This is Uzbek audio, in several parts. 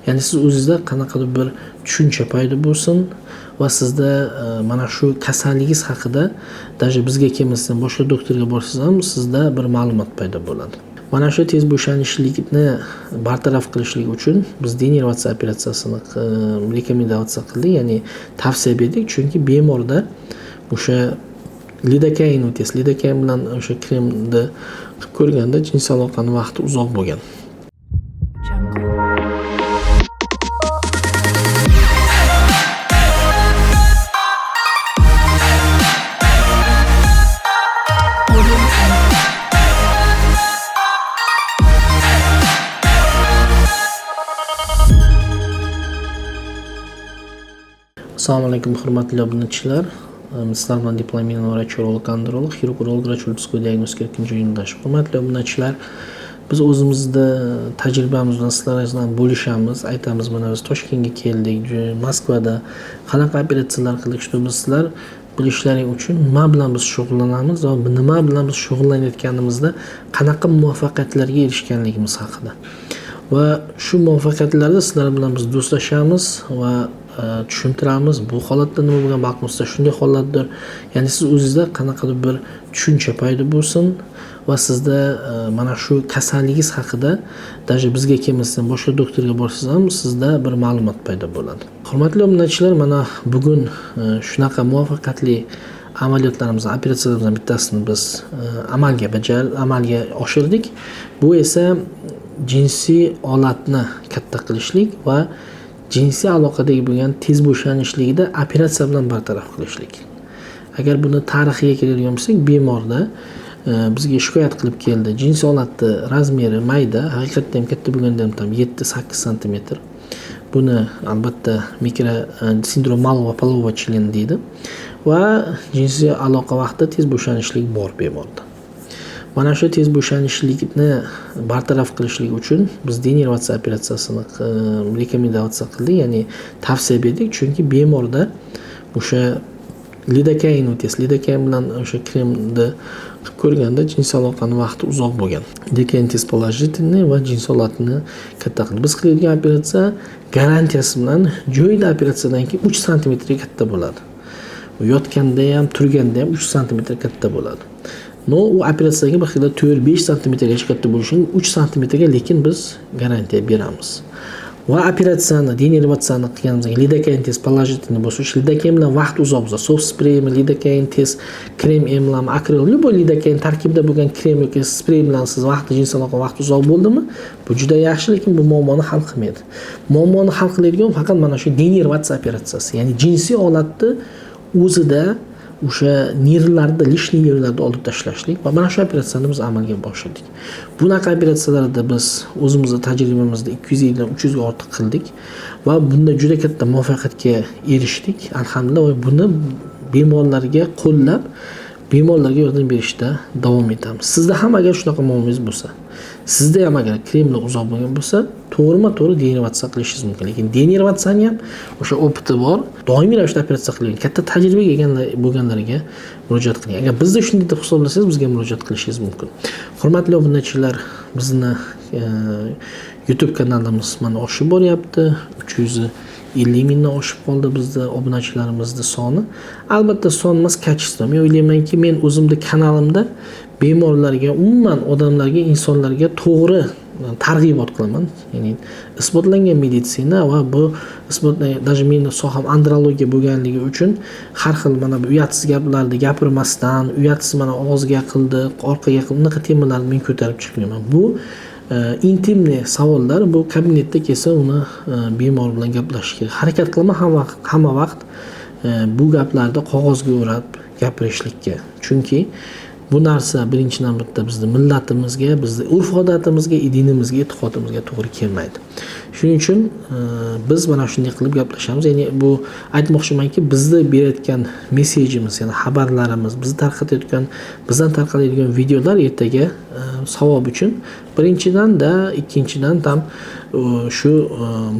Ya'ni siz o'zingizda qanaqadir bir tushuncha paydo bo'lsin va sizda mana shu kasalligingiz haqida даже bizga kelmasdan boshqa doktorga borsangiz ham sizda bir ma'lumot paydo bo'ladi. Mana shu tez bo'shanishlikni bartaraf qilishlik uchun biz denervatsiya operatsiyasini rekomendatsiya qildik, ya'ni tavsiya berdik, chunki bemorda o'sha lidokain test, lidokain bilan o'sha kremni qilib ko'rganda jinsiy aloqani vaqti uzoq bo'lgan. Assalomu alaykum hurmatli obunachilar. Sizlar bilan diplomirованный vrach urolog androlog, xirurg urolog vrach ultrazvuk diagnostika Erkinjon Yo'ldashev. Hurmatli obunachilar, biz o'zimizda tajribamiz bilan sizlar bilan bo'lishamiz, aytamiz, mana biz Toshkentga keldik, Moskvada qanaqa operatsiyalar qildik, shu biz sizlar bilishlaring uchun nima bilan biz shug'ullanamiz va nima bilan biz shug'ullanayotganimizda qanaqa muvaffaqiyatlarga erishganligimiz haqida. Va shu muvaffaqiyatlarda sizlar bilan biz do'stlashamiz va tushuntiramiz, bu holatda nima bo'lgan, balkim sizda shunday holatdir. Ya'ni siz o'zingizda qanaqadir bir tushuncha paydo bo'lsin va sizda mana shu kasalligingiz haqida даже bizga kelmasdan boshqa doktorga borsangiz ham sizda bir ma'lumot paydo bo'ladi. Hurmatli obunachilar, mana bugun shunaqa muvaffaqiyatli amaliyotlarimizdan, operatsiyalarimizdan bittasini biz amalga oshirdik. Bu esa jinsiy olatni katta qilishlik va jinsiy aloqadagi bo'lgan tez bo'shanishlikda operatsiya bilan bartaraf qilishlik. Agar buni tarixiga keladigan bo'lsak, bemorda bizga shikoyat qilib keldi. Jinsiy olatni razmeri mayda, haqiqatda ham katta bo'lganda ham tam 7-8 santimetr. Buni albatta mikro sindrom малого полового члена deydi. Va jinsiy aloqa vaqtida tez bo'shanishlik bor bemorda. Mana shu tez bo'shanishlikni bartaraf qilishlik uchun biz denervatsiya operatsiyasini rekomendatsiya qildik, ya'ni tavsiya berdik, chunki bemorda o'sha lidokain test, lidokain bilan o'sha kremni qilib ko'rganda jinsiy aloqani vaqti uzoq bo'lgan. Lidokain test положительный va jinsiy olatni katta qildi. Biz qiladigan operatsiya garantiyasi bilan joyida operatsiyadan keyin 3 santimetrga katta bo'ladi. Yotganda ham, turganda ham 3 santimetr katta bo'ladi. No, u operatsiyaga bir xilda 4-5 santimetrgacha katta bo'lishi mumkin, 3 santimetrga lekin biz garantiya beramiz. Va operatsiyani, denervatsiyani qilganimizdan keyin lidokain test положительный bo'lsa, o'sha lidokain bilan vaqt uzoq bo'lsa, soft spreymi, lidokain test, krem emlami, akril, любой lidokain tarkibida bo'lgan krem yoki sprey bilan siz vaqti jinsiy aloqa vaqti uzoq bo'ldimi? Bu juda yaxshi, lekin bu muammoni hal qilmaydi. Muammoni hal qiladigan faqat mana shu denervatsiya operatsiyasi, ya'ni jinsiy olatni o'zida o'sha nervlarni, lishniy nervlarni olib tashlashlik va mana shu operatsiyani biz amalga oshirdik. Bunaqa operatsiyalarda biz o'zimizni tajribamizda 250 dan 300 ga ortiq qildik va bunda juda katta muvaffaqiyatga erishdik. Alhamdulillah, va buni bemorlarga qo'llab, bemorlarga yordam berishda davom etamiz. Sizda ham agar shunaqa muammongiz bo'lsa, sizda ham agar kremlar uzoq bo'lgan bo'lsa, to'g'rima-to'g'ri denervatsiya qilishingiz mumkin. Lekin denervatsiyani ham o'sha opiti bor, doimiy ravishda operatsiya qilgan, katta tajribaga ega bo'lganlarga murojaat qiling. Agar bizda shunday deb hisoblasangiz, bizga murojaat qilishingiz mumkin. Hurmatli obunachilar, bizni YouTube kanalimiz mana oshib boryapti. 350 mingdan oshib qoldi bizda obunachilarimizning soni. Albatta son emas, качество. Men o'ylaymanki, men o'zimni kanalimda bemorlarga, umuman odamlarga, insonlarga to'g'ri targ'ibot qilaman. Ya'ni isbotlangan meditsina va bu isbotlangan, даже meni soham andrologiya bo'lganligi uchun har xil mana bu uyatsiz gaplarni gapirmasdan, uyatsiz mana og'izga qildi, orqaga qildi, unaqa temalarni men ko'tarib chiqmayman. Bu intimli savollar, bu kabinetda kelsa uni bemor bilan gaplashish kerak. Harakat qilaman hamma vaqt bu gaplarni qog'ozga o'rab gapirishlikka. Chunki bu narsa birinchi navbatda bizni millatimizga, bizni urf-odatimizga, dinimizga, e'tiqodimizga to'g'ri kelmaydi. Shuning uchun biz mana shunday qilib gaplashamiz. Ya'ni bu aytmoqchimanki, bizni berayotgan mesejimiz, ya'ni xabarlarimiz, bizni tarqatayotgan, bizdan tarqaladigan videolar ertaga savob uchun birinchidan da, ikkinchidan ham shu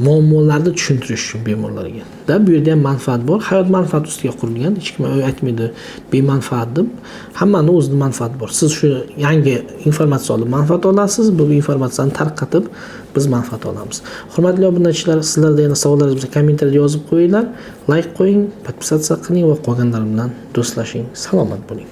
muammolarni tushuntirish uchun bemorlarga. Da bu yerda ham manfaat bor. Hayot manfaat ustiga qurilgan. Hech kim aytmaydi bemanfaat deb. Hammani o'zini manfaati bor. Siz shu yangi informatsiya olib manfaat olasiz, bu informatsiyani tarqatib Biz manfaat olamiz. Hurmatli obunachilar, sizlarda yana savollaringiz bo'lsa, kommentariyada yozib qo'yinglar, layk qo'ying, подписаться qiling va qolganlar bilan do'stlashing. Salomat bo'ling.